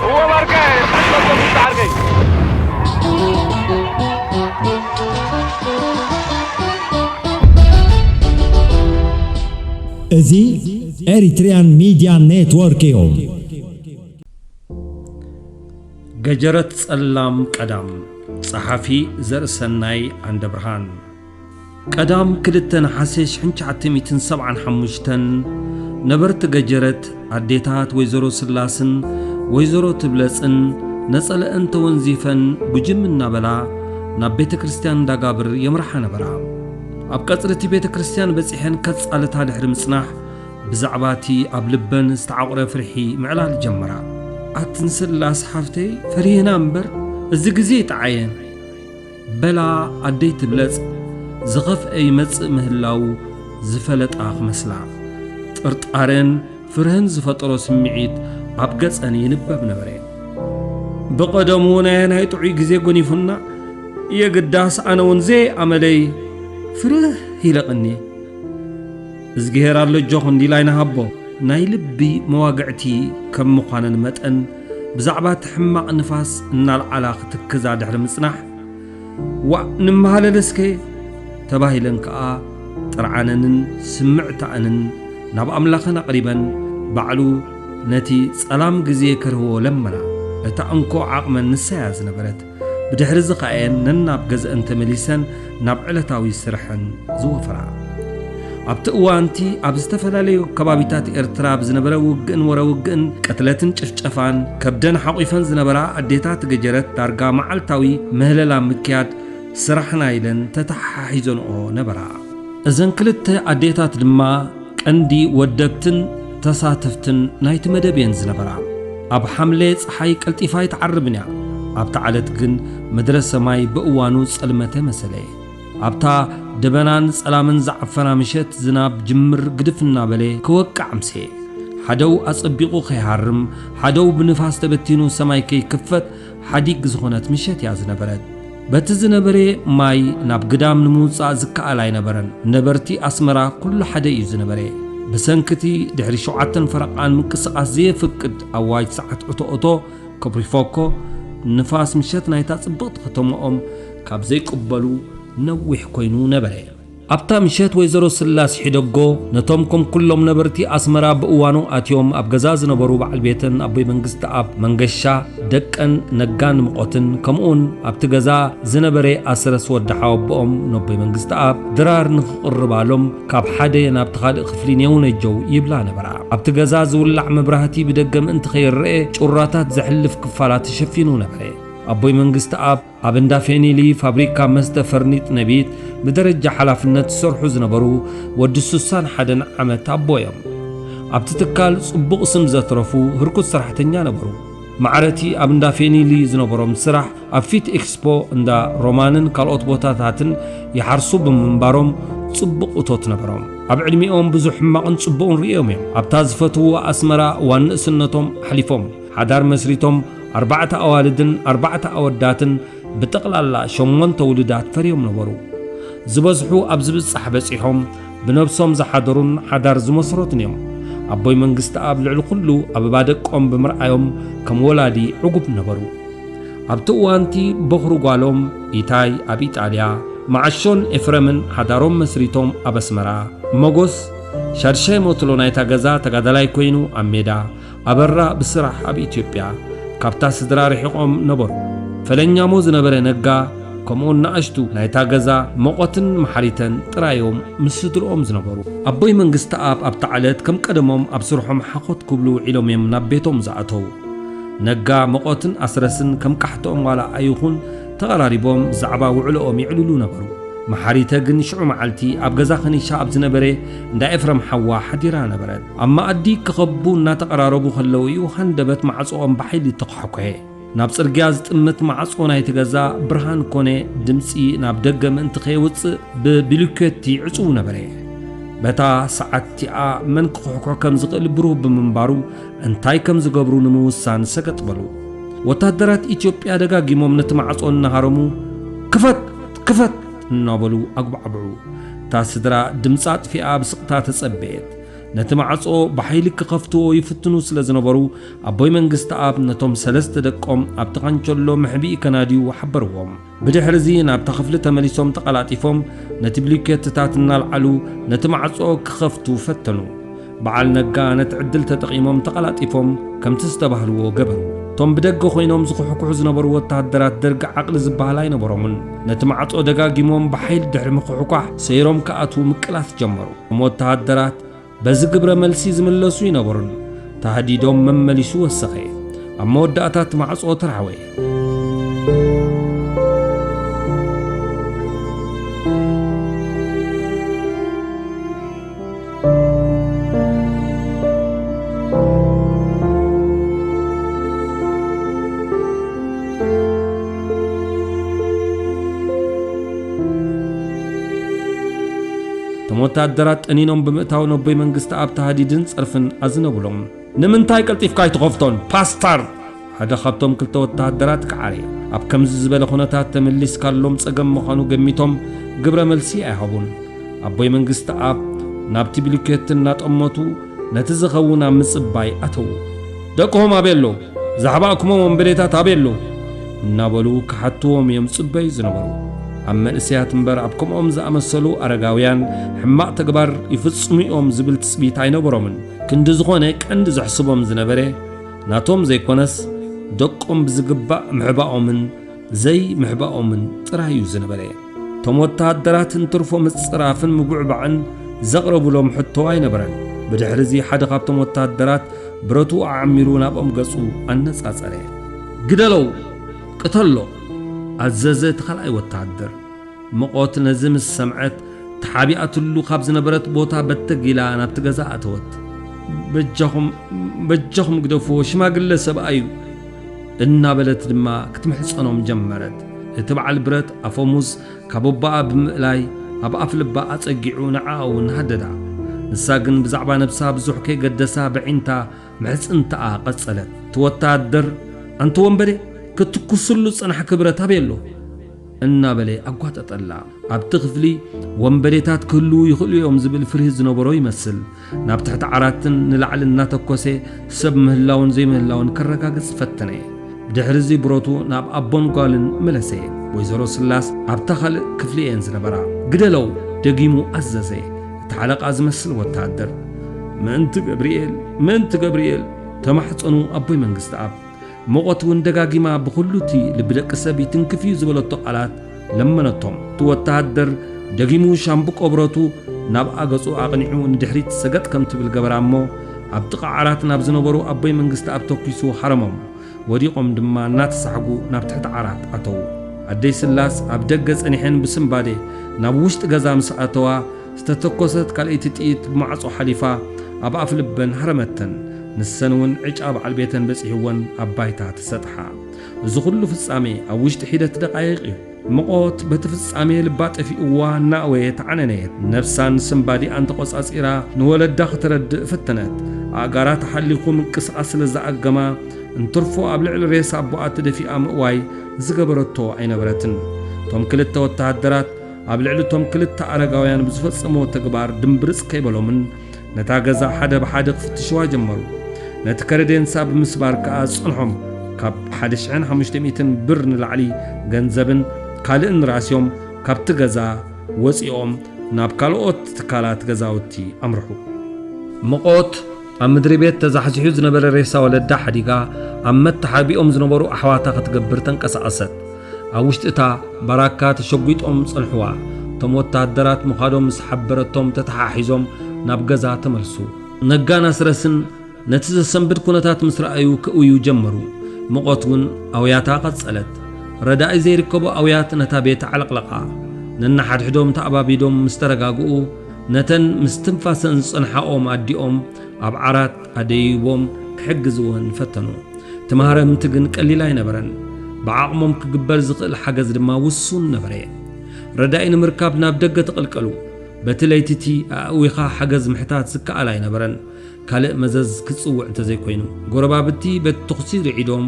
እወ ባርከ፣ ቀስ በል፣ ተዓርከይ። እዚ ኤሪትሪያን ሚድያ ኔትወርክ እዩ። ገጀረት ጸላም ቀዳም። ጸሓፊ ዘርእሰናይ ዓንደብርሃን። ቀዳም ክልተ ነሓሰ ሽሕን ትሽዓተ ሚእትን ሰብዓን ሓሙሽተን፣ ነበርቲ ገጀረት ኣዴታት ወይዘሮ ስላስን ወይዘሮ ትብለጽን ነጸለአን ተወንዚፈን ጉጅም እናበላ ናብ ቤተ ክርስቲያን እንዳጋብር የምርሓ ነበራ። ኣብ ቀጽሪ እቲ ቤተ ክርስቲያን በጺሐን ከጻልታ ድሕሪ ምጽናሕ፣ ብዛዕባ እቲ ኣብ ልበን ዝተዓቑረ ፍርሒ ምዕላል ጀመራ። ኣትን ስላስ ሓፍተይ፣ ፈሪህና እምበር፣ እዚ ግዜ ይጥዓየን። በላ ኣደይ ትብለጽ፣ ዝኸፍአ ይመጽእ ምህላው ዝፈለጣ ክመስላ። ጥርጣረን ፍርህን ዝፈጠሮ ስምዒት ኣብ ገጸን ይንበብ ነበረ። ብቐደሙ ናይ ናይ ጥዑይ ግዜ ጎኒፉና፣ የግዳስ ኣነ እውን ዘይ ኣመለይ ፍርህ ኢለ ቀንየ። እዝግሄር ኣሎ ኣጆኹ እንዲላ ኣይንሃቦ። ናይ ልቢ መዋግዕቲ ከም ምዃነን መጠን፣ ብዛዕባ እቲ ሕማቕ ንፋስ እናልዓላ ክትክዛ ድሕሪ ምጽናሕ፣ "ዋእ ንመሃለል እስከ" ተባሂለን ከኣ ጥርዓነንን ስምዕታኣንን ናብ ኣምላኸን ኣቕሪበን፣ ባዕሉ ነቲ ጸላም ግዜ ከርህዎ ለመና። እታ እንኮ ዓቕመን ንሳ እያ ዝነበረት። ብድሕሪ እዚ ኸኣ'የን ነናብ ገዝአን ተመሊሰን ናብ ዕለታዊ ስርሐን ዝወፈራ። ኣብቲ እዋን'ቲ ኣብ ዝተፈላለዩ ከባቢታት ኤርትራ ብዝነበረ ውግእን ወረ ውግእን፣ ቅትለትን ጭፍጨፋን ከብደን ሓቑፈን ዝነበራ ኣዴታት ገጀረት ዳርጋ መዓልታዊ ምህለላ ምክያድ ስራሕና ኢለን ተተሓሒዘንኦ ነበራ። እዘን ክልተ ኣዴታት ድማ ቀንዲ ወደብትን ተሳተፍትን ናይቲ መደብ እየን ዝነበራ። ኣብ ሓምለ ጸሓይ ቀልጢፋ ኣይትዓርብን እያ። ኣብታ ዕለት ግን ምድረ ሰማይ ብእዋኑ ጸልመተ መሰለ። ኣብታ ደበናን ጸላምን ዝዓፈና ምሸት ዝናብ ጅምር ግድፍ እናበለ ክወቅዕ ኣምስየ። ሓደው ኣጸቢቑ ከይሃርም፣ ሓደው ብንፋስ ተበቲኑ ሰማይ ከይክፈት ሓዲግ ዝኾነት ምሸት እያ ዝነበረት። በቲ ዝነበረ ማይ ናብ ግዳም ንምውጻእ ዝከኣል ኣይነበረን። ነበርቲ ኣስመራ ኩሉ ሓደ እዩ ዝነበረ። ብሰንክቲ ድሕሪ ሸውዓተን ፈረቓን ምንቅስቓስ ዘየፍቅድ ኣዋጅ ሰዓት ዕቶ እቶ ኮፕሪፎኮ፣ ንፋስ ምሸት ናይታ ጽብቕቲ ከተማኦም ካብ ዘይቅበሉ ነዊሕ ኮይኑ ነበረ። ኣብታ ምሸት ወይዘሮ ስላስ ሒደጎ ነቶም ከም ኩሎም ነበርቲ ኣስመራ ብእዋኑ ኣትዮም ኣብ ገዛ ዝነበሩ በዓል ቤተን ኣቦይ መንግስተኣብ መንገሻ፣ ደቀን ነጋን ምቖትን፣ ከምኡውን ኣብቲ ገዛ ዝነበረ ኣስረስ ወዲ ሓወቦኦም ነቦይ መንግስተኣብ ድራር ንኽቕርባሎም ካብ ሓደ ናብቲ ካልእ ክፍሊ ኔው ነጀው ይብላ ነበራ። ኣብቲ ገዛ ዝውላዕ መብራህቲ ብደገ ምእንቲ ከይረኤ ጩራታት ዘሕልፍ ክፋላት ተሸፊኑ ነበረ። ኣቦይ መንግስተኣብ ኣብ እንዳ ፌኒሊ ፋብሪካ መስተ ፈርኒጥ ነቢት ብደረጃ ሓላፍነት ዝሰርሑ ዝነበሩ ወዲ ሱሳን ሓደን ዓመት ኣቦ እዮም። ኣብቲ ትካል ጽቡቕ ስም ዘትረፉ ህርኩት ሰራሕተኛ ነበሩ። ማዕረቲ ኣብ እንዳ ፌኒሊ ዝነበሮም ስራሕ ኣብ ፊት ኤክስፖ እንዳ ሮማንን ካልኦት ቦታታትን ይሓርሱ ብምንባሮም ጽቡቕ እቶት ነበሮም። ኣብ ዕድሚኦም ብዙሕ ሕማቕን ጽቡቕን ርእዮም እዮም። ኣብታ ዝፈትውዋ ኣስመራ እዋን ንእስነቶም ኣሕሊፎም። ሓዳር መስሪቶም ኣርባዕተ ኣዋልድን ኣርባዕተ ኣወዳትን ብጠቕላላ ሸሞንተ ውሉዳት ፈርዮም ነበሩ። ዝበዝሑ ኣብ ዝብጻሕ በጺሖም ብነብሶም ዝሓደሩን ሓዳር ዝመስረቱን እዮም። ኣቦይ መንግስተኣብ ልዕሊ ኩሉ ኣበባ ደቆም ብምርኣዮም ከም ወላዲ ዕጉብ ነበሩ። ኣብቲ እዋንቲ በኹሪ ጓሎም ኢታይ ኣብ ኢጣልያ፣ መዓሾን ኤፍረምን ሓዳሮም መስሪቶም ኣብ ኣስመራ፣ መጎስ ሻድሻይ ሞትሎ ናይታ ገዛ ተጋዳላይ ኮይኑ ኣብ ሜዳ፣ ኣበራ ብስራሕ ኣብ ኢትዮጵያ ካብታ ስድራ ርሒቖም ነበሩ። ፈለኛሞ ዝነበረ ነጋ ከምኡውን ንኣሽቱ ናይታ ገዛ መቖትን መሓሪተን ጥራዮም ምስ ስድርኦም ዝነበሩ። ኣቦይ መንግስተኣብ ኣብታ ዕለት ከም ቀደሞም ኣብ ስርሖም ሓኾት ክብሉ ውዒሎም እዮም ናብ ቤቶም ዝኣተዉ። ነጋ መቖትን ኣስረስን ከም ቃሕትኦም ዋላ ኣይኹን ተቐራሪቦም ብዛዕባ ውዕልኦም ይዕልሉ ነበሩ። መሓሪተ ግን ሽዑ መዓልቲ ኣብ ገዛ ከኒሻ ኣብ ዝነበረ እንዳ ኤፍረም ሓዋ ሓዲራ ነበረት። ኣብ መኣዲ ክኸቡ እናተቐራረቡ ከለዉ እዩ ሃንደበት ማዕጾኦም ብሓይሊ ተኳሕኮሐ። ናብ ጽርግያ ዝጥምት ማዕጾ ናይቲ ገዛ ብርሃን ኮነ፣ ድምጺ ናብ ደገ ምእንቲ ከየውጽእ ብብልኮቲ ዕጹው ነበረ። በታ ሰዓት እቲኣ መን ክኹሕኩሕ ከም ዝኽእል ብሩህ ብምንባሩ እንታይ ከም ዝገብሩ ንምውሳን ሰገጥ በሉ። ወታደራት ኢትዮጵያ ደጋጊሞም ነቲ ማዕጾ እናሃረሙ "ክፈት! ክፈት!" እናበሉ ኣጉባዕብዑ። እታ ስድራ ድምጻ ኣጥፊኣ ብስቕታ ተጸበየት። ነቲ ማዕጾ ብሓይሊ ክኸፍትዎ ይፍትኑ ስለ ዝነበሩ፣ ኣቦይ መንግስተኣብ ነቶም ሰለስተ ደቆም ኣብቲ ካንቸሎ መሕብኢ ከናድዩ ሓበርዎም። ብድሕርዚ ናብታ ክፍሊ ተመሊሶም ተቐላጢፎም ነቲ ብሊኬትታት እናልዓሉ ነቲ ማዕጾ ክኸፍቱ ፈተኑ። በዓል ነጋ ነቲ ዕድል ተጠቒሞም ተቐላጢፎም ከምቲ ዝተባህልዎ ገበሩ። እቶም ብደገ ኮይኖም ዝኹሕኩሑ ዝነበሩ ወተሃደራት ደርግ ዓቕሊ ዝበሃል ኣይነበሮምን። ነቲ ማዕጾ ደጋጊሞም ብሓይሊ ድሕሪ ምኹሕኳሕ ሰይሮም ክኣትዉ ምቅላስ ጀመሩ። እቶም ወተሃደራት በዚ ግብረ መልሲ ዝምለሱ ይነበሩን፣ ታህዲዶም መመሊሱ ወሰኸ። ኣብ መወዳእታ እቲ ማዕጾ ተራሕወ። እቶም ወተሃደራት ጠኒኖም ብምእታው ነቦይ መንግስተኣብ ታህዲድን ጸርፍን ኣዝነብሎም። "ንምንታይ ቀልጢፍካ ኣይትኸፍቶን? ፓስታር!" ሓደ ካብቶም ክልተ ወተሃደራት ከዓረ። ኣብ ከምዚ ዝበለ ኩነታት ተመሊስካሎም ጸገም ምዃኑ ገሚቶም ግብረ መልሲ ኣይሃቡን። ኣቦይ መንግስተኣብ ናብቲ ብሊኬት እናጠመቱ ነቲ ዝኸውን ኣብ ምጽባይ ኣተዉ። "ደቅኹም ኣበይ ኣለዉ? ዝሓባእኩሞም ወንበዴታት ኣበይ ኣለዉ?" እናበሉ ክሓትዎም እዮም ዝጽበዩ ዝነበሩ። ኣብ መንእሰያት እምበር ኣብ ከምኦም ዝኣመሰሉ ኣረጋውያን ሕማቕ ተግባር ይፍጽሙ እዮም ዝብል ትጽቢት ኣይነበሮምን። ክንዲ ዝኾነ ቀንዲ ዘሕስቦም ዝነበረ ናቶም ዘይኮነስ ደቆም ብዝግባእ ምሕባኦምን ዘይምሕባኦምን ጥራይ እዩ ዝነበረ። እቶም ወተሃደራት እንትርፎ ምጽራፍን ምጉዕባዕን ዘቕረቡሎም ሕቶ ኣይነበረን። ብድሕርዚ ሓደ ካብቶም ወተሃደራት ብረቱ ኣዓሚሩ ናብኦም ገጹ ኣነጻጸረ። "ግደሎ! ቅተሎ!" ኣዘዘ እቲ ካልኣይ ወተሃደር። ምቖት ነዚ ምስ ሰምዐት፣ ተሓቢኣትሉ ካብ ዝነበረት ቦታ በተግ ኢላ ናብቲ ገዛ ኣተወት። "በጃኹም፣ በጃኹም ግደፍዎ፣ ሽማግለ ሰብኣይ እዩ!" እናበለት ድማ ክትምሕጸኖም ጀመረት። እቲ በዓል ብረት ኣፈሙዝ ካብ ኣቦኣ ብምእላይ ኣብ ኣፍ ልባ ኣጸጊዑ ንዓኣ እውን ሃደዳ። ንሳ ግን ብዛዕባ ነብሳ ብዙሕ ከይገደሳ ብዒንታ ምሕጽንታኣ ቀጸለት። እቲ ወተሃደር፣ "ኣንቲ ወንበዴ፣ ክትኩስሉ ዝጸናሕኪ ብረት ኣበይ ኣሎ?" እናበለ ኣጓጠጠላ። ኣብቲ ክፍሊ ወንበዴታት ክህልዉ ይኽእሉ እዮም ዝብል ፍርሂ ዝነበሮ ይመስል። ናብ ትሕቲ ዓራትን ንላዕሊ እናተኮሰ ሰብ ምህላውን ዘይምህላውን ከረጋግጽ ፈተነ። ብድሕርዚ ብረቱ ናብ ኣቦን ጓልን መለሰ። ወይዘሮ ስላስ ኣብታ ካልእ ክፍሊ እየን ዝነበራ። "ግደለው!" ደጊሙ ኣዘዘ እቲ ሓለቓ ዝመስል ወተሃደር። "ምእንቲ ገብርኤል፣ ምእንቲ ገብርኤል!" ተማሕጸኑ ኣቦይ መንግስተኣብ። ምቖት እውን ደጋጊማ ብኹሉ እቲ ልቢ ደቂ ሰብ ይትንክፍ እዩ ዝበለቶ ቃላት ለመነቶም። እቲ ወተሃደር ደጊሙ ሻምብቆ ብረቱ ናብ ኣገጹ ኣቕኒዑ ንድሕሪት ሰገጥ ከም ትብል ገበራ እሞ፣ ኣብ ጥቓ ዓራት ናብ ዝነበሩ ኣቦይ መንግስተኣብ ተኲሱ ሃረሞም። ወዲቖም ድማ እናተሳሕጉ ናብ ትሕቲ ዓራት ኣተዉ። ኣደይ ስላስ ኣብ ደገ ጸኒሐን ብስንባዴ ናብ ውሽጢ ገዛ ምስ ኣተዋ፣ ዝተተኮሰት ካልኣይቲ ጥይት ብማዕጾ ሓሊፋ ኣብ ኣፍ ልበን ሃረመተን። ንሰን እውን ዕጫ በዓል ቤተን በጺሕወን ኣብ ባይታ ተሰጥሓ። እዚ ኩሉ ፍጻሜ ኣብ ውሽጢ ሒደት ደቃይቕ እዩ። ምቖት በቲ ፍጻሜ ልባ ጠፊእዋ እናእወየት ዓነነየት። ነብሳን ስንባዲኣን ተቖጻጺራ ንወለዳ ከተረድእ ፈተነት። ኣእጋራ ተሓሊኹ ምንቅስቓስ ስለ ዝኣገማ፣ እንትርፎ ኣብ ልዕሊ ሬሳ ኣቦኣ ተደፊኣ ምእዋይ ዝገበረቶ ኣይነበረትን። እቶም ክልተ ወተሃደራት ኣብ ልዕሊ እቶም ክልተ ኣረጋውያን ብዝፈጸምዎ ተግባር ድምብርጽ ከይበሎምን ነታ ገዛ ሓደ ብሓደ ክፍትሽዋ ጀመሩ። ነቲ ከረዴንሳ ብምስባር ከኣ ጸንሖም። ካብ ሓደ ሽሕን ሓሙሽተ ሚእትን ብር ንላዕሊ ገንዘብን ካልእን ራስዮም ካብቲ ገዛ ወጺኦም ናብ ካልኦት ትካላት ገዛውቲ ኣምርሑ። ምቖት ኣብ ምድሪ ቤት ተዛሕዚሑ ዝነበረ ሬሳ ወለዳ ሓዲጋ ኣብ መተሓቢኦም ዝነበሩ ኣሕዋታ ክትገብር ተንቀሳቐሰት። ኣብ ውሽጢ እታ ባራካ ተሸጒጦም ጸንሕዋ። እቶም ወተሃደራት ምዃዶም ምስ ሓበረቶም ተተሓሒዞም ናብ ገዛ ተመልሱ። ነጋን ኣስረስን ነቲ ዘሰንብድ ኩነታት ምስ ረኣዩ ክእውዩ ጀመሩ። ምቖት እውን ኣውያታ ቀጸለት። ረዳኢ ዘይርከቦ ኣውያት ነታ ቤት ኣዕለቕለቓ። ነንሓድሕዶም ተኣባቢዶም ምስ ተረጋግኡ፣ ነተን ምስ ትንፋሰን ዝጸንሓኦም ኣዲኦም ኣብ ዓራት ኣደይቦም ክሕግዝወን ፈተኑ። እቲ ማህረምቲ ግን ቀሊል ኣይነበረን። ብዓቕሞም ክግበር ዝኽእል ሓገዝ ድማ ውሱን ነበረ። ረዳኢ ንምርካብ ናብ ደገ ተቐልቀሉ። በቲ ለይቲ እቲ ኣእዊኻ ሓገዝ ምሕታት ዝከኣል ኣይነበረን፣ ካልእ መዘዝ ክትጽውዕ እንተዘይኮይኑ። ጎረባብቲ በቲ ተኹሲ ርዒዶም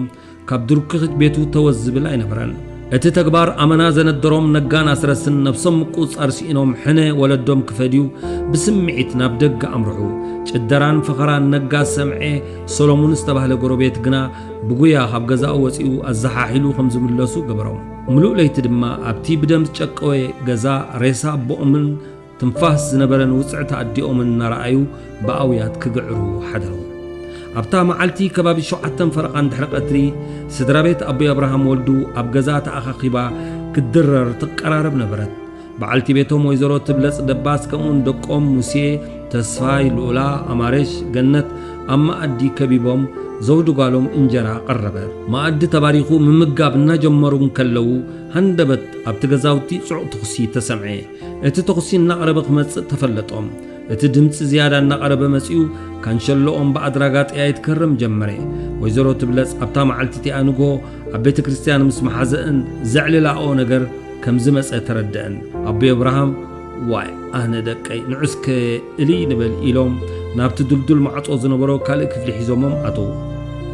ካብ ድርኩኺት ቤቱ ተወዝ ዝብል ኣይነበረን። እቲ ተግባር ኣመና ዘነደሮም ነጋን ኣስረስን ነብሶም ምቁጽጻር ስኢኖም ሕነ ወለዶም ክፈድዩ ብስምዒት ናብ ደገ ኣምርሑ። ጭደራን ፈኸራን ነጋ ዝሰምዐ ሰሎሙን ዝተባህለ ጎረቤት ግና ብጉያ ካብ ገዛኡ ወጺኡ ኣዘሓሒሉ ከም ዝምለሱ ገበሮም። ምሉእ ለይቲ ድማ ኣብቲ ብደም ዝጨቀወ ገዛ ሬሳ ኣቦኦምን ትንፋስ ዝነበረን ውጽዕቲ ኣዲኦምን እናረኣዩ ብኣውያት ክግዕሩ ሓደሩ። ኣብታ መዓልቲ ከባቢ ሸውዓተን ፈረቓን ድሕሪ ቀትሪ ስድራ ቤት ኣቦይ ኣብርሃም ወልዱ ኣብ ገዛ ተኣኻኺባ ክትድረር ትቀራረብ ነበረት። በዓልቲ ቤቶም ወይዘሮ ትብለጽ ደባስ ከምኡን ደቆም ሙሴ፣ ተስፋይ፣ ልኡላ፣ ኣማረሽ፣ ገነት ኣብ መኣዲ ከቢቦም ዘውዲ ጓሎም እንጀራ ቀረበ። መኣዲ ተባሪኹ ምምጋብ እናጀመሩ እንከለዉ ሃንደበት ኣብቲ ገዛውቲ ጽዑቕ ተኹሲ ተሰምዐ። እቲ ተኹሲ እናቐረበ ክመጽእ ተፈለጦም። እቲ ድምጺ ዝያዳ እናቐረበ መጺኡ ካንሸሎኦም ብኣድራጋ ጠያይት ክህረም ጀመረ። ወይዘሮ ትብለጽ ኣብታ መዓልቲ እቲኣ ንግሆ ኣብ ቤተ ክርስቲያን ምስ መሓዘእን ዘዕልላኦ ነገር ከም ዝመጸ ተረደአን። ኣቦይ ኣብርሃም፣ "ዋይ ኣነ ደቀይ ንዑስከ እልይ ንበል" ኢሎም ናብቲ ድልዱል ማዕጾ ዝነበሮ ካልእ ክፍሊ ሒዞሞም ኣተዉ።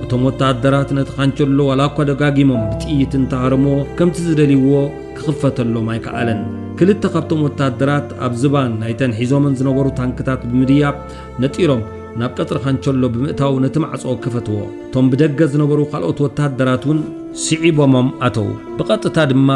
እቶም ወተሃደራት ነቲ ካንቸሎ ዋላ እኳ ደጋጊሞም ብጥይት እንተሃረምዎ ከምቲ ዝደልይዎ ክኽፈተሎም ኣይከኣለን። ክልተ ካብቶም ወተሃደራት ኣብ ዝባን ናይተን ሒዞመን ዝነበሩ ታንክታት ብምድያብ ነጢሮም ናብ ቀጽሪ ካንቸሎ ብምእታው ነቲ ማዕጾ ከፈትዎ። እቶም ብደገ ዝነበሩ ካልኦት ወተሃደራት እውን ስዒቦሞም ኣተዉ። ብቐጥታ ድማ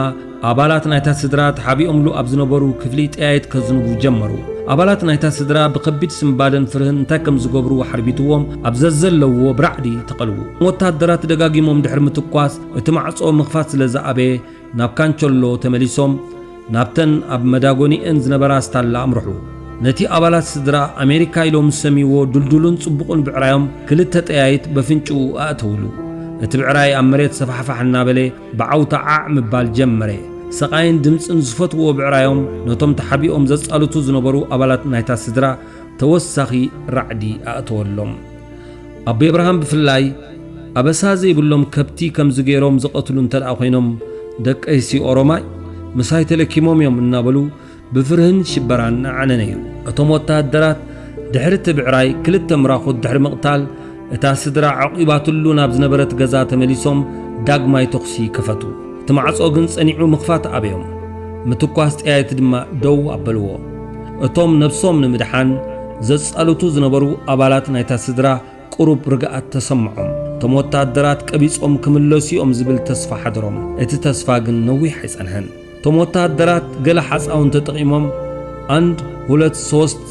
ኣባላት ናይታ ስድራ ተሓቢኦምሉ ኣብ ዝነበሩ ክፍሊ ጠያይት ከዝንቡ ጀመሩ። ኣባላት ናይታ ስድራ ብኸቢድ ስምባደን ፍርህን እንታይ ከም ዝገብሩ ሓርቢትዎም ኣብ ዘዘለውዎ ብራዕዲ ተቐልዉ። ወተሃደራት ደጋጊሞም ድሕሪ ምትኳስ እቲ ማዕጾ ምኽፋት ስለ ዝኣበየ ናብ ካንቸሎ ተመሊሶም ናብተን ኣብ መዳጎኒአን ዝነበራ ስታላ ኣምርሑ። ነቲ ኣባላት ስድራ ኣሜሪካ ኢሎም ዝሰምይዎ ድልዱልን ጽቡቕን ብዕራዮም ክልተ ጠያይት በፍንጭኡ ኣእተውሉ። እቲ ብዕራይ ኣብ መሬት ሰፋሕፋሕ እናበለ ብዓውታ ዓዕ ምባል ጀመረ። ሰቓይን ድምጽን ዝፈትውዎ ብዕራዮም ነቶም ተሓቢኦም ዘጻልቱ ዝነበሩ ኣባላት ናይታ ስድራ ተወሳኺ ራዕዲ ኣእተወሎም። ኣቦይ ኣብርሃም ብፍላይ ኣበሳ ዘይብሎም ከብቲ ከምዚ ገይሮም ዝቐትሉ እንተ ደኣ ኮይኖም ደቀይሲ ኦሮማይ ምሳይ ተለኪሞም እዮም እናበሉ ብፍርህን ሽበራን ኣዕነነዩ። እቶም ወተሃደራት ድሕሪ እቲ ብዕራይ ክልተ ምራኹት ድሕሪ ምቕታል እታ ስድራ ዓቂባትሉ ናብ ዝነበረት ገዛ ተመሊሶም ዳግማይ ተኹሲ ከፈቱ። እቲ ማዕጾ ግን ጸኒዑ ምኽፋት ኣበዮም። ምትኳስ ጠያይቲ ድማ ደው ኣበልዎ። እቶም ነብሶም ንምድሓን ዘጻልቱ ዝነበሩ ኣባላት ናይታ ስድራ ቁሩብ ርግኣት ተሰምዖም። እቶም ወተሃደራት ቀቢጾም ክምለሱ እዮም ዝብል ተስፋ ሓደሮም። እቲ ተስፋ ግን ነዊሕ ኣይጸንሐን። እቶም ወተሃደራት ገለ ሓጻውን ተጠቒሞም፣ "ኣንድ ሁለት ሶስት"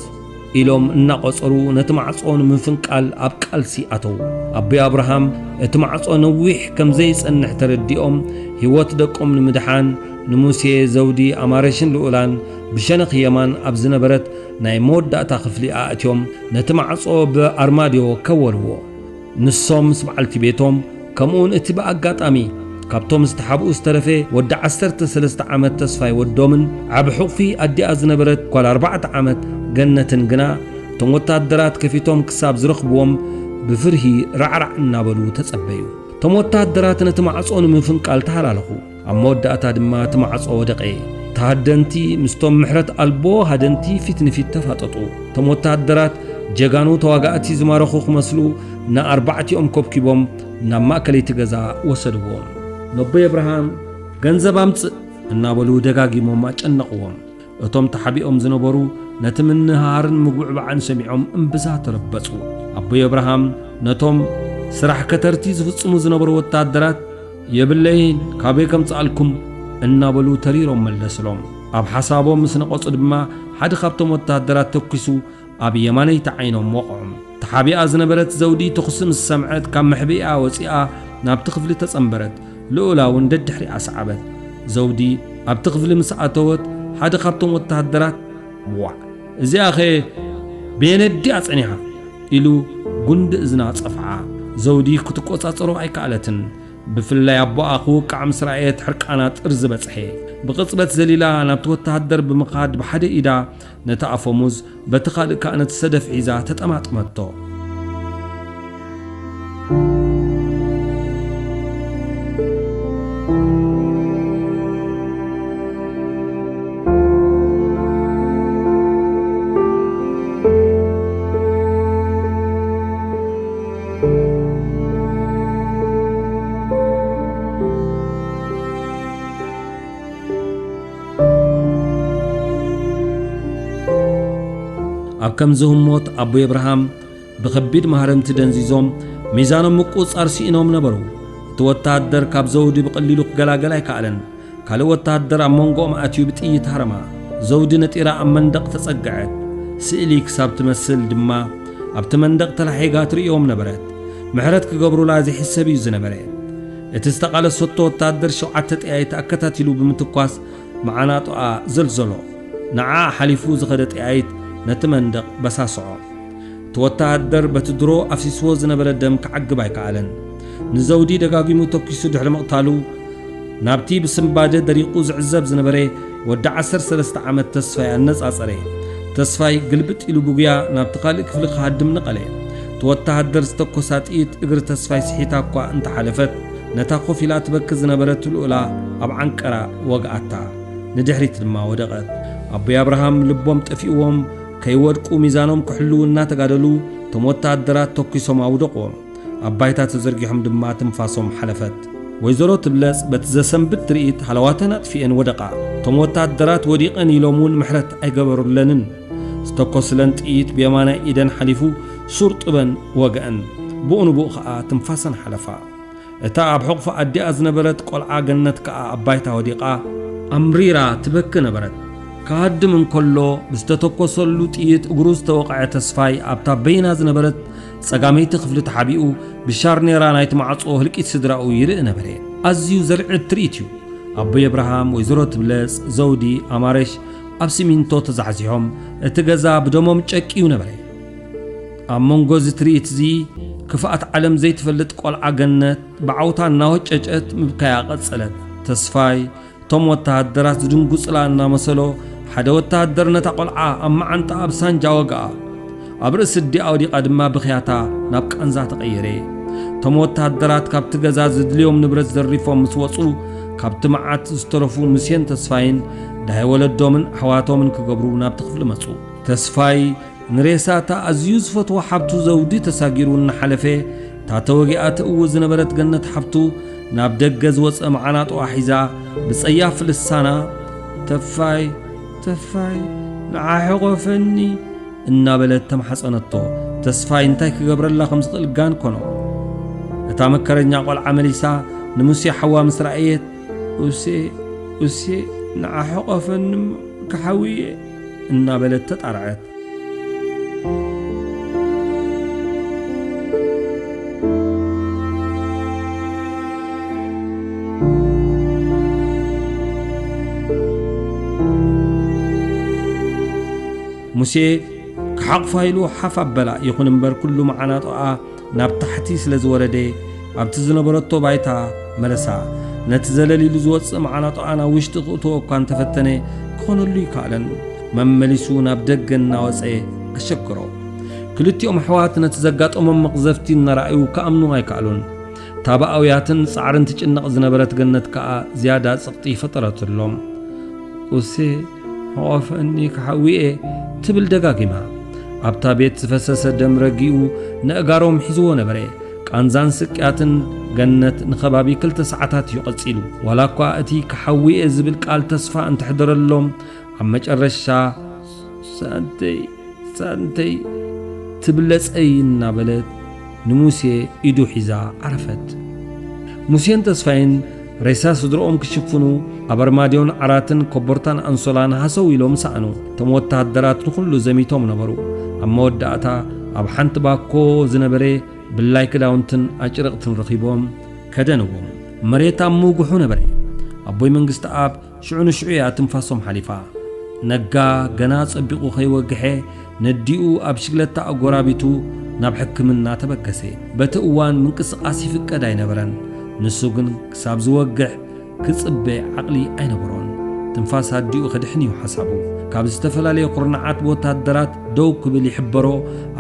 ኢሎም እናቖጸሩ ነቲ ማዕጾ ንምፍንቃል ኣብ ቃልሲ ኣተዉ። ኣቦይ ኣብርሃም እቲ ማዕጾ ነዊሕ ከም ዘይጸንሕ ተረዲኦም፣ ህይወት ደቆም ንምድሓን ንሙሴ፣ ዘውዲ፣ ኣማረሽን ልኡላን ብሸነኽ የማን ኣብ ዝነበረት ናይ መወዳእታ ክፍሊ ኣእትዮም ነቲ ማዕጾ ብኣርማድዮ ከወልዎ። ንሶም ምስ በዓልቲ ቤቶም፣ ከምኡውን እቲ ብኣጋጣሚ ካብቶም ዝተሓብኡ ዝተረፈ ወዲ ዓሰርተ ሰለስተ ዓመት ተስፋይ ወዶምን ዓቢ ሕቑፊ ኣዲኣ ዝነበረት ጓል ኣርባዕተ ዓመት ገነትን ግና፣ እቶም ወተሃደራት ከፊቶም ክሳብ ዝረኽብዎም ብፍርሂ ራዕራዕ እናበሉ ተጸበዩ። እቶም ወተሃደራት ነቲ ማዕጾ ንምፍንቃል ተሃላለኹ። ኣብ መወዳእታ ድማ እቲ ማዕጾ ወደቐ። ተሃደንቲ ምስቶም ምሕረት ኣልቦ ሃደንቲ ፊት ንፊት ተፋጠጡ። እቶም ወተሃደራት ጀጋኑ ተዋጋእቲ ዝማረኹ ክመስሉ ንኣርባዕቲኦም ኮብኪቦም ናብ ማእከለይቲ ገዛ ወሰድዎም። ነቦይ ኣብርሃም፣ "ገንዘብ ኣምጽእ" እናበሉ ደጋጊሞም ኣጨነቕዎም። እቶም ተሓቢኦም ዝነበሩ ነቲ ምንህሃርን ምጉዕባዕን ሰሚዖም እምብዛ ተረበጹ። ኣቦይ ኣብርሃም ነቶም ስራሕ ከተርቲ ዝፍጽሙ ዝነበሩ ወተሃደራት፣ "የብለይን፣ ካበይ ከምጽኣልኩም?" እናበሉ ተሪሮም መለስሎም። ኣብ ሓሳቦም ምስ ነቐጹ ድማ ሓደ ካብቶም ወተሃደራት ተኲሱ ኣብ የማነይቲ ዓይኖም ወቕዖም። ተሓቢኣ ዝነበረት ዘውዲ ተኹሲ ምስ ሰምዐት ካብ መሕብኢኣ ወጺኣ ናብቲ ክፍሊ ተጸንበረት። ልኡላ እውን ደድሕሪኣ ሰዓበት። ዘውዲ ኣብቲ ክፍሊ ምስ ኣተወት ሓደ ካብቶም ወተሃደራት፣ "ዋዕ! እዚኣኸ በየነዲኣ ጸኒሓ?" ኢሉ ጉንዲ እዝና ጸፍዓ። ዘውዲ ክትቆጻጸሮ ኣይከኣለትን። ብፍላይ ኣቦኣ ክውቃዕ ምስ ረኣየት ሕርቃና ጥርዚ በጽሐ። ብቕጽበት ዘሊላ ናብቲ ወተሃደር ብምኻድ ብሓደ ኢዳ ነቲ ኣፈሙዝ በቲ ካልእ ከኣ ነቲ ሰደፍ ሒዛ ተጠማጥመቶ። ከም ዝህሞት ኣቦይ ኣብርሃም ብኸቢድ ማህረምቲ ደንዚዞም፣ ሚዛኖም ምቁጽጻር ስኢኖም ነበሩ። እቲ ወተሃደር ካብ ዘውዲ ብቐሊሉ ክገላገል ኣይከኣለን። ካልእ ወተሃደር ኣብ መንጎኦም ኣትዩ ብጥይት ሃረማ። ዘውዲ ነጢራ ኣብ መንደቕ ተጸግዐት። ስእሊ ክሳብ ትመስል ድማ ኣብቲ መንደቕ ተላሒጋ ትርእዮም ነበረት። ምሕረት ክገብሩላ ዘይሕሰብ እዩ ዝነበረ። እቲ ዝተቓለሰቶ ወተሃደር ሸውዓተ ጠያይት ኣከታቲሉ ብምትኳስ መዓናጡኣ ዘልዘሎ። ንዓ ሓሊፉ ዝኸደ ጠያይት ነቲ መንደቕ በሳስዖ። እቲ ወተሃደር በቲ ድሮ ኣፍሲስዎ ዝነበረ ደም ክዓግብ ኣይከኣለን። ንዘውዲ ደጋጊሙ ተኲሱ ድሕሪ ምቕታሉ፣ ናብቲ ብስንባደ ደሪቑ ዝዕዘብ ዝነበረ ወዲ ዓሰርተ ሰለስተ ዓመት ተስፋይ ኣነጻጸረ። ተስፋይ ግልብጥ ኢሉ ብጉያ ናብቲ ካልእ ክፍሊ ክሃድም ነቐለ። እቲ ወተሃደር ዝተኮሳ ጥይት እግሪ ተስፋይ ስሒታ እኳ እንተሓለፈት፣ ነታ ኮፍ ኢላ ትበኪ ዝነበረት ልኡላ ኣብ ዓንቀራ ወግኣታ። ንድሕሪት ድማ ወደቐት። ኣቦይ ኣብርሃም ልቦም ጠፊእዎም ከይወድቁ ሚዛኖም ክሕልዉ እናተጋደሉ፣ እቶም ወተሃደራት ተኲሶም ኣውደቕዎም። ኣብ ባይታ ተዘርጊሖም ድማ ትንፋሶም ሓለፈት። ወይዘሮ ትብለጽ በቲ ዘሰንብድ ትርኢት ሃለዋተን ኣጥፊኤን ወደቓ። እቶም ወተሃደራት ወዲቐን ኢሎም እውን ምሕረት ኣይገበሩለንን። ዝተኮስለን ጥይት ብየማናይ ኢደን ሓሊፉ ሱር ጥበን ወግአን። ብኡ ንብኡ ኸኣ ትንፋሰን ሓለፋ። እታ ኣብ ሕቑፊ ኣዲኣ ዝነበረት ቆልዓ ገነት ከኣ ኣብ ባይታ ወዲቓ ኣምሪራ ትበኪ ነበረት። ክሃድም እንከሎ ብዝተተኮሰሉ ጥይት እግሩ ዝተወቕዐ ተስፋይ ኣብታ በይና ዝነበረት ጸጋመይቲ ክፍሊ ተሓቢኡ ብሻርኔራ ናይቲ ማዕጾ ህልቂት ስድራኡ ይርኢ ነበረ። ኣዝዩ ዘርዕድ ትርኢት እዩ። ኣቦይ ኣብርሃም፣ ወይዘሮ ትብለጽ፣ ዘውዲ፣ ኣማረሽ ኣብ ሲሚንቶ ተዛሕዚሖም እቲ ገዛ ብደሞም ጨቅዩ ነበረ። ኣብ መንጎ እዚ ትርኢት እዚ ክፍኣት ዓለም ዘይትፈልጥ ቆልዓ ገነት ብዓውታ እናወጨጨት ምብካያ ቀጸለት። ተስፋይ እቶም ወተሃደራት ዝድንጉጽላ እናመሰሎ፣ ሓደ ወተሃደር ነታ ቆልዓ ኣብ መዓንጣኣ ብሳንጃ ወግኣ። ኣብ ርእሲ ኣዲኣ ወዲቓ ድማ ብኽያታ ናብ ቃንዛ ተቐየረ። እቶም ወተሃደራት ካብቲ ገዛ ዘድልዮም ንብረት ዘሪፎም ምስ ወጹ፣ ካብቲ መዓት ዝተረፉ ሙሴን ተስፋይን ዳይ ወለዶምን ኣሕዋቶምን ክገብሩ ናብቲ ክፍሊ መጹ። ተስፋይ ንሬሳ እታ ኣዝዩ ዝፈትዋ ሓብቱ ዘውዲ ተሳጊሩ እናሓለፈ፣ እታ ተወጊኣ ትእዊ ዝነበረት ገነት ሓብቱ ናብ ደገ ዝወጸ መዓናጥኣ ሒዛ ብጸያፍ ልሳና፣ "ተፋይ፣ ተፋይ፣ ንዓ ሕቆፈኒ" እናበለት ተማሕጸነቶ። ተስፋይ እንታይ ክገብረላ ከም ዝኽእል ጋን ኮኖ። እታ መከረኛ ቆልዓ መሊሳ ንሙሴ ሓዋ ምስ ረኣየት፣ "ኡሴ፣ ኡሴ፣ ንዓ ሕቆፈኒ እሞ ክሓዊ እየ" እናበለት ተጣርዐት። ሙሴ ክሓቕፋ ኢሉ ሓፍ ኣበላ። ይኹን እምበር፣ ኩሉ መዓናጦኣ ናብ ታሕቲ ስለ ዝወረደ፣ ኣብቲ ዝነበረቶ ባይታ መለሳ። ነቲ ዘለል ኢሉ ዝወጽእ መዓናጦኣ ናብ ውሽጢ ክእትዎ እኳ እንተፈተነ፣ ክኾነሉ ኣይከኣለን። መመሊሱ ናብ ደገ እናወጸ ኣሸገሮ። ክልቲኦም ኣሕዋት ነቲ ዘጋጠሞም መቕዘፍቲ እናረኣዩ ክኣምኑ ኣይከኣሉን። እታ ብኣውያትን ጻዕርን ትጭነቕ ዝነበረት ገነት ከኣ ዝያዳ ጽቕጢ ፈጠረትሎም። "ኡሴ፣ ሕቆፈኒ ክሓዊ እየ" ትብል ደጋጊማ። ኣብታ ቤት ዝፈሰሰ ደም ረጊኡ ነእጋሮም ሒዝዎ ነበረ። ቃንዛን ስቅያትን ገነት ንኸባቢ ክልተ ሰዓታት እዩ ቀጺሉ። ዋላ እኳ እቲ ክሓዊ እየ ዝብል ቃል ተስፋ እንተሕደረሎም፣ ኣብ መጨረሻ "ሳንተይ፣ ሳንተይ" ትብለጸይ እናበለት ንሙሴ ኢዱ ሒዛ ዓረፈት። ሙሴን ተስፋይን ሬሳ ስድርኦም ክሽፍኑ ኣብ ኣርማድዮን ዓራትን ኮቦርታን ኣንሶላን ሃሰው ኢሎም ሰኣኑ። እቶም ወተሃደራት ንኹሉ ዘሚቶም ነበሩ። ኣብ መወዳእታ ኣብ ሓንቲ ባኮ ዝነበረ ብላይ ክዳውንትን ኣጭርቕትን ረኺቦም ከደንዎም። መሬት ኣብ ምውግሑ ነበረ። ኣቦይ መንግስተኣብ ሽዑ ንሽዑ እያ ትንፋሶም ሓሊፋ። ነጋ ገና ጸቢቑ ከይወግሐ ነዲኡ ኣብ ሽግለታ ኣጎራቢቱ ናብ ሕክምና ተበገሰ። በቲ እዋን ምንቅስቓስ ይፍቀድ ኣይነበረን። ንሱ ግን ክሳብ ዝወግሕ ክጽበ ዓቕሊ ኣይነበሮን። ትንፋስ ኣዲኡ ከድሕን እዩ ሓሳቡ። ካብ ዝተፈላለየ ኩርናዓት ብወታደራት ደው ክብል ይሕበሮ፣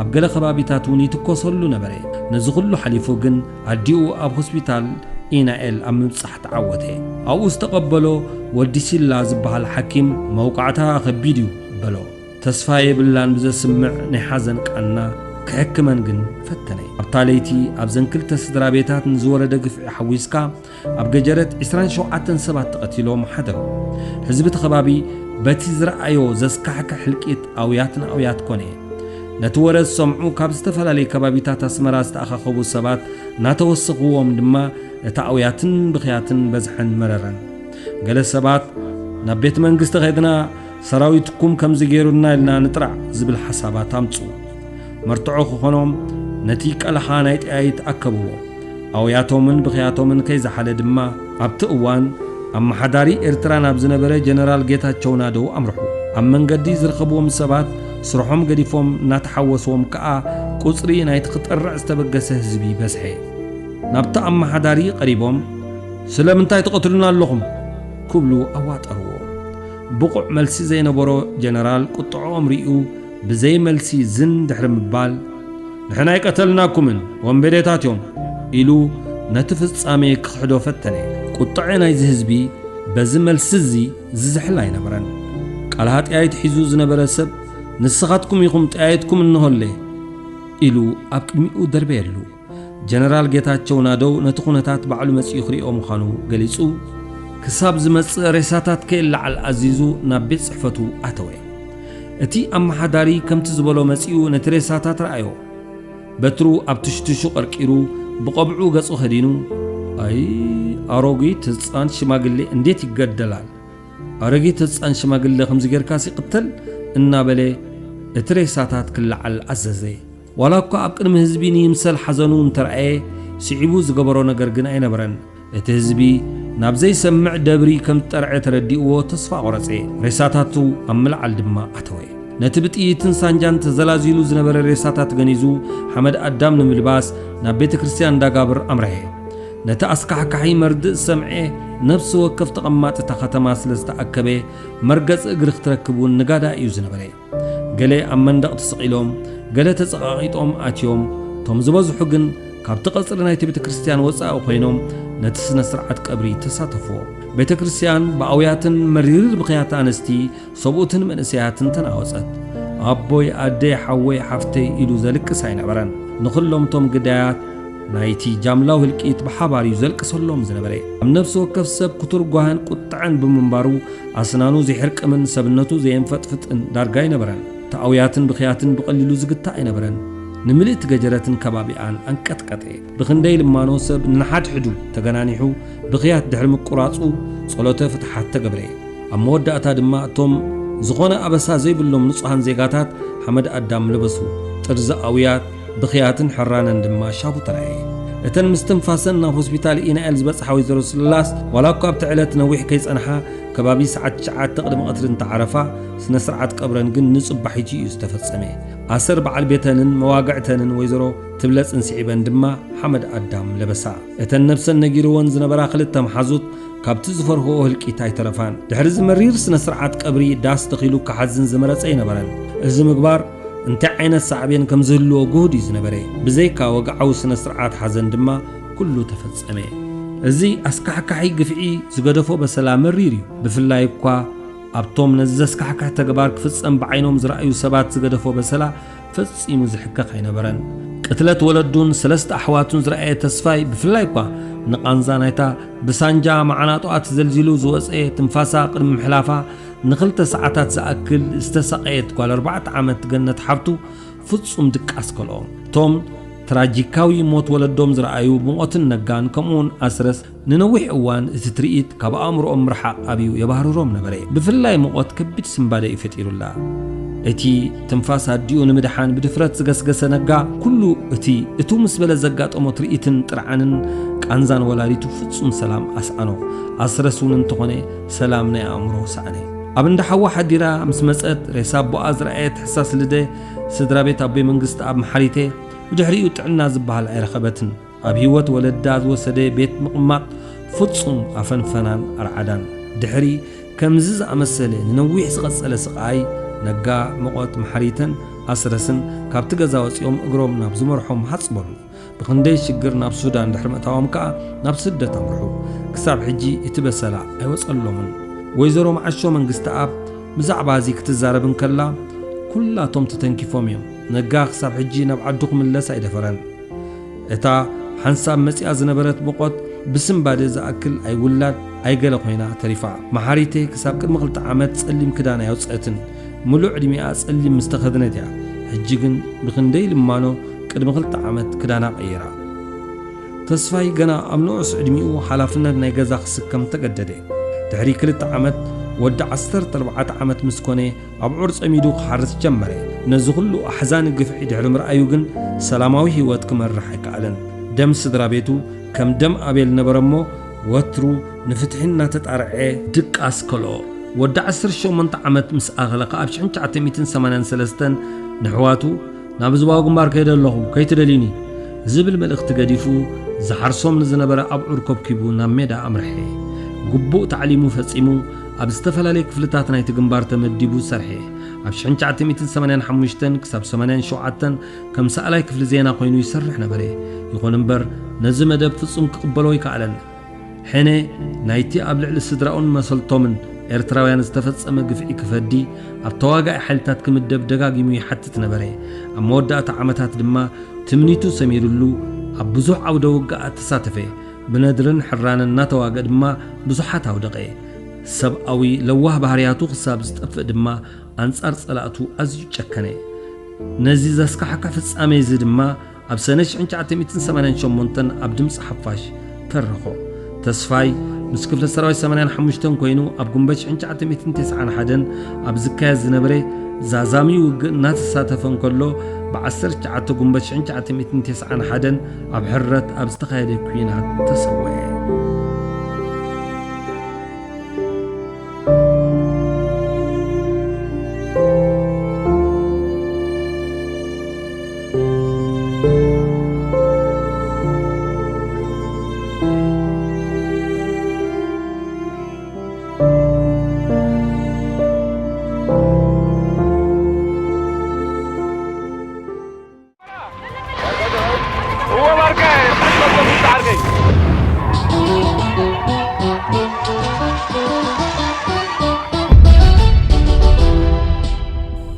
ኣብ ገለ ከባቢታት እውን ይትኮሰሉ ነበረ። ነዚ ኩሉ ሓሊፉ ግን ኣዲኡ ኣብ ሆስፒታል ኢናኤል ኣብ ምብጻሕ ተዓወተ። ኣብኡ ዝተቐበሎ ወዲ ሲላ ዝበሃል ሓኪም፣ "መውቃዕታ ከቢድ እዩ" በሎ። ተስፋ የብላን ብዘስምዕ ናይ ሓዘን ቃና ክሕክመን ግን ፈተነ። ኣብታ ለይቲ ኣብዘን ክልተ ስድራ ቤታት ንዝወረደ ግፍዒ ሓዊስካ፣ ኣብ ገጀረት ዕስራን ሸውዓተን ሰባት ተቐቲሎም ሓደሩ። ህዝቢ እቲ ከባቢ በቲ ዝረኣዮ ዘስካሕክሕ ህልቂት ኣውያት ንኣውያት ኮነ። ነቲ ወረ ዝሰምዑ ካብ ዝተፈላለዩ ከባቢታት ኣስመራ ዝተኣኻኸቡ ሰባት እናተወሰኽዎም ድማ፣ እቲ ኣውያትን ብኽያትን በዝሐን መረረን። ገለ ሰባት፣ "ናብ ቤት መንግስቲ ኸድና ሰራዊትኩም ከምዚ ገይሩና ኢልና ንጥራዕ" ዝብል ሓሳባት ኣምጽኡ። መርትዖ ክኾኖም፣ ነቲ ቀለኻ ናይ ጠያይት ኣከብዎ። ኣውያቶምን ብኽያቶምን ከይዘሓለ ድማ፣ ኣብቲ እዋን ኣመሓዳሪ ኤርትራ ናብ ዝነበረ ጀነራል ጌታቸው ናደው ኣምርሑ። ኣብ መንገዲ ዝረኸብዎም ሰባት፣ ስርሖም ገዲፎም እናተሓወስዎም ከኣ፣ ቁጽሪ ናይቲ ክጠርዕ ዝተበገሰ ህዝቢ በዝሐ። ናብቲ ኣመሓዳሪ ቀሪቦም፣ "ስለምንታይ ትቐትሉና ኣለኹም?" ክብሉ ኣዋጠርዎ። ብቑዕ መልሲ ዘይነበሮ ጀነራል ቁጥዕኦም ርእዩ፣ ብዘይ መልሲ ዝን ድሕሪ ምባል፣ "ንሕና ኣይቀተልናኩምን፣ ወንበዴታት እዮም" ኢሉ ነቲ ፍጻሜ ክኽሕዶ ፈተነ። ቁጥዐ ናይዚ ህዝቢ በዚ መልሲ እዚ ዝዝሕል ኣይነበረን። ቃል ሃጥያይት ሒዙ ዝነበረ ሰብ፣ "ንስኻትኩም ኢኹም ጠያይትኩም እንሆለ" ኢሉ ኣብ ቅድሚኡ ደርበየሉ። ጀነራል ጌታቸው ናደው ነቲ ኩነታት ባዕሉ መጺኡ ክሪኦ ምዃኑ ገሊጹ፣ ክሳብ ዝመጽእ ሬሳታት ከይለዓል ኣዚዙ ናብ ቤት ጽሕፈቱ ኣተወ። እቲ ኣመሓዳሪ ከምቲ ዝበሎ መጺኡ ነቲ ሬሳታት ረኣዮ። በትሩ ኣብ ትሽትሹ ቀርቂሩ፣ ብቐብዑ ገጹ ከዲኑ፣ "ኣይ፣ ኣሮጊት ህጻን ሽማግሌ እንዴት ይገደላል? ኣረጊት ህጻን ሽማግሌ ከምዚ ጌርካስ ይቕተል?" እናበለ እቲ ሬሳታት ክለዓል ኣዘዘ። ዋላ እኳ ኣብ ቅድሚ ህዝቢ ንይምሰል ሓዘኑ እንተረኣየ፣ ስዒቡ ዝገበሮ ነገር ግን ኣይነበረን። እቲ ህዝቢ ናብ ዘይሰምዕ ደብሪ ከም ዝጠርዐ ተረዲእዎ ተስፋ ቆረጸ። ሬሳታቱ ኣብ ምልዓል ድማ ኣተወ። ነቲ ብጥይትን ሳንጃን ተዘላዚሉ ዝነበረ ሬሳታት ገኒዙ ሓመድ ኣዳም ንምልባስ ናብ ቤተ ክርስቲያን እንዳጋብር ኣምርሐ። ነቲ ኣስካሕካሒ መርድእ ዝሰምዐ ነፍሲ ወከፍ ተቐማጢ እታ ከተማ ስለ ዝተኣከበ፣ መርገጽ እግሪ ክትረክብ እውን ንጋዳ እዩ ዝነበረ። ገለ ኣብ መንደቕ ተሰቒሎም፣ ገለ ተጸቓቒጦም ኣትዮም፣ እቶም ዝበዝሑ ግን ካብቲ ቀጽሪ ናይቲ ቤተ ክርስቲያን ወጻኢ ኮይኖም ነቲ ስነ ስርዓት ቀብሪ ተሳተፍዎ። ቤተ ክርስቲያን ብኣውያትን መሪር ብኽያት ኣንስቲ፣ ሰብኡትን መንእሰያትን ተናወጸት። "ኣቦይ፣ ኣደይ፣ ሓወይ፣ ሓፍተይ" ኢሉ ዘልቅስ ኣይነበረን። ንኹሎም እቶም ግዳያት ናይቲ ጃምላዊ ህልቂት ብሓባር እዩ ዘልቅሰሎም ዝነበረ። ኣብ ነፍሲ ወከፍ ሰብ ክቱር ጓህን ቁጥዐን ብምንባሩ፣ ኣስናኑ ዘይሕርቅምን ሰብነቱ ዘየንፈጥፍጥን ዳርጋ ኣይነበረን። እቲ ኣውያትን ብኽያትን ብቐሊሉ ዝግታእ ኣይነበረን። ንምልእቲ ገጀረትን ከባቢኣን ኣንቀጥቀጠ። ብኽንደይ ልማኖ ሰብ ንሓድሕዱ ተገናኒሑ ብኽያት ድሕሪ ምቁራጹ፣ ጸሎተ ፍትሓት ተገብረ። ኣብ መወዳእታ ድማ እቶም ዝኾነ ኣበሳ ዘይብሎም ንጹሃን ዜጋታት ሓመድ ኣዳም ለበሱ። ጥርዚ ኣውያት፣ ብኽያትን ሕራነን ድማ ሻቡ ተራእየ። እተን ምስትንፋሰን ናብ ሆስፒታል ኢናኤል ዝበጽሓ ወይዘሮ ስላስ፣ ዋላ እኳ ኣብቲ ዕለት ነዊሕ ከይጸንሓ፣ ከባቢ ሰዓት ትሽዓተ ቅድሚ ቀትሪ እንተዓረፋ፣ ስነ ስርዓት ቀብረን ግን ንጽባሒቱ እዩ ዝተፈጸመ። ኣሰር በዓል ቤተንን መዋግዕተንን ወይዘሮ ትብለጽን ስዒበን ድማ ሓመድ ኣዳም ለበሳ። እተን ነብሰን ነጊርወን ዝነበራ ክልተ መሓዙት ካብቲ ዝፈርህኦ ህልቂት ኣይተረፋን። ድሕሪ እዚ መሪር ስነ ስርዓት ቀብሪ ዳስ ተኺሉ ክሓዝን ዝመረጸ ኣይነበረን። እዚ ምግባር እንታይ ዓይነት ሳዕቤን ከም ዝህልዎ ግሁድ እዩ ዝነበረ። ብዘይካ ወግዓዊ ስነ ስርዓት ሓዘን ድማ ኩሉ ተፈጸመ። እዚ ኣስካሕካሒ ግፍዒ ዝገደፎ በሰላ መሪር እዩ። ብፍላይ እኳ ኣብቶም ነዚ ዘስካሕክሕ ተግባር ክፍጸም ብዓይኖም ዝረኣዩ ሰባት ዝገደፎ በሰላ ፈጺሙ ዝሕከኽ ኣይነበረን። ቅትለት ወለዱን ሰለስተ ኣሕዋቱን ዝረኣየ ተስፋይ፣ ብፍላይ እኳ ንቓንዛ ናይታ ብሳንጃ መዓናጡኣ ተዘልዚሉ ዝወጸ ትንፋሳ ቅድሚ ምሕላፋ፣ ንኽልተ ሰዓታት ዝኣክል ዝተሳቐየት ጓል ኣርባዕተ ዓመት ገነት ሓብቱ ፍጹም ድቃስ ከልኦ። እቶም ትራጂካዊ ሞት ወለዶም ዝረኣዩ ብሞትን ነጋን ከምኡውን ኣስረስ፣ ንነዊሕ እዋን እቲ ትርኢት ካብ ኣእምሮኦም ምርሓቕ ኣብዩ የባህርሮም ነበረ። ብፍላይ ሙቐት ከቢድ ስንባደ እዩ ፈጢሩላ። እቲ ትንፋስ ኣዲኡ ንምድሓን ብድፍረት ዝገስገሰ ነጋ፣ ኩሉ እቲ እቱ ምስ በለ ዘጋጠሞ ትርኢትን ጥርዓንን ቃንዛን ወላዲቱ ፍጹም ሰላም ኣስኣኖ። ኣስረስ እውን እንተኾነ ሰላም ናይ ኣእምሮ ሰኣነ። ኣብ እንዳ ሓዋ ሓዲራ ምስ መጸት፣ ሬሳ ኣቦኣ ዝረኣየት ሕሳስ ልደ፣ ስድራ ቤት ኣቦይ መንግስቲ ኣብ መሓሪቴ፣ ብድሕሪኡ ጥዕና ዝበሃል ኣይረኸበትን። ኣብ ህይወት ወለዳ ዝወሰደ ቤት ምቕማጥ ፍጹም ኣፈንፈናን ኣርዓዳን። ድሕሪ ከምዚ ዝኣመሰለ ንነዊሕ ዝቐጸለ ስቓይ፣ ነጋ፣ መቖት፣ መሓሪተን ኣስረስን ካብቲ ገዛ ወጺኦም እግሮም ናብ ዝመርሖም ሃጽ በሉ። ብኽንደይ ሽግር ናብ ሱዳን ድሕሪ ምእታዎም ከኣ ናብ ስደት ኣምርሑ። ክሳብ ሕጂ እቲ በሰላ ኣይወጸሎምን። ወይዘሮ መዓሾ መንግስተኣብ ብዛዕባ እዚ ክትዛረብ እንከላ፣ ኩላቶም ተተንኪፎም እዮም። ነጋ ክሳብ ሕጂ ናብ ዓዱ ክምለስ ኣይደፈረን። እታ ሓንሳብ መጺኣ ዝነበረት መቖት ብስንባደ ዝኣክል ኣይውላድ ኣይገለ ኮይና ተሪፋ። መሓሪተይ ክሳብ ቅድሚ ክልተ ዓመት ጸሊም ክዳን ኣየውጽአትን። ምሉእ ዕድሚኣ ጸሊም ምስ ተኸድነት እያ። ሕጂ ግን ብኽንደይ ልማኖ ቅድሚ ክልተ ዓመት ክዳና ቀይራ። ተስፋይ ገና ኣብ ንኡስ ዕድሚኡ ሓላፍነት ናይ ገዛ ክስከም ተገደደ። ድሕሪ ክልተ ዓመት ወዲ ዓሰርተ ኣርባዕተ ዓመት ምስ ኮነ ኣብዑር ጸሚዱ ክሓርስ ጀመረ። ነዚ ኩሉ ኣሕዛኒ ግፍዒ ድሕሪ ምርኣዩ ግን ሰላማዊ ህይወት ክመርሕ ኣይከኣለን። ደም ስድራ ቤቱ ከም ደም ኣቤል ነበረ እሞ ወትሩ ንፍትሒ እናተጣርዐ ድቃስ ከልኦ። ወዲ ዓሰርተ ሸሞንተ ዓመት ምስ ኣኸለ ከኣ ኣብ ሽሕን ትሽዓተ ሚእትን ሰማንያን ሰለስተን ንሕዋቱ ናብ ዞባዊ ግንባር ከይደ ኣለኹ ከይትደልዩኒ ዝብል መልእኽቲ ገዲፉ ዝሓርሶም ንዝነበረ ኣብዑር ከብኪቡ ናብ ሜዳ ኣምርሐ። ግቡእ ታዕሊሙ ፈጺሙ ኣብ ዝተፈላለየ ክፍልታት ናይቲ ግንባር ተመዲቡ ሰርሐ። ኣብ ሽሕን ትሽዓተ ሚእትን ሰማንያን ሓሙሽተን ክሳብ ሰማንያን ሸውዓተን ከም ሰኣላይ ክፍሊ ዜና ኮይኑ ይሰርሕ ነበረ። ይኹን እምበር ነዚ መደብ ፍጹም ክቕበሎ ኣይከኣለን። ሕነ ናይቲ ኣብ ልዕሊ ስድራኡን መሰልቶምን ኤርትራውያን ዝተፈጸመ ግፍዒ ክፈዲ ኣብ ተዋጋኢ ሓይልታት ክምደብ ደጋጊሙ ይሓትት ነበረ። ኣብ መወዳእታ ዓመታት ድማ ትምኒቱ ሰሚሩሉ ኣብ ብዙሕ ዓውደ ውግኣት ተሳተፈ። ብነድርን ሕራንን እናተዋግአ ድማ ብዙሓት ኣውደቐ። ሰብኣዊ ለዋህ ባህርያቱ ክሳብ ዝጠፍእ ድማ ኣንጻር ጸላእቱ ኣዝዩ ጨከነ። ነዚ ዘስካሕክሕ ፍጻሜ እዚ ድማ ኣብ ሰነ ሽሕን ትሽዓተ ሚእትን ሰማንያን ሸሞንተን ኣብ ድምጺ ሓፋሽ ተረኾ። ተስፋይ ምስ ክፍለ ሰራዊት ሰማንያን ሓሙሽተን ኮይኑ ኣብ ጉንበት ሽሕን ትሽዓተ ሚእትን ተስዓን ሓደን ኣብ ዝካየድ ዝነበረ ዛዛሚ ውግእ እናተሳተፈ እንከሎ፣ ብ ዓሰርተ ትሽዓተ ጉንበት ሽሕን ትሽዓተ ሚእትን ተስዓን ሓደን ኣብ ሕረት ኣብ ዝተኻየደ ኲናት ተሰውአ።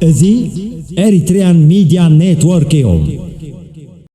እዚ ኤሪትሪያን ሚድያ ኔትወርክ እዩ።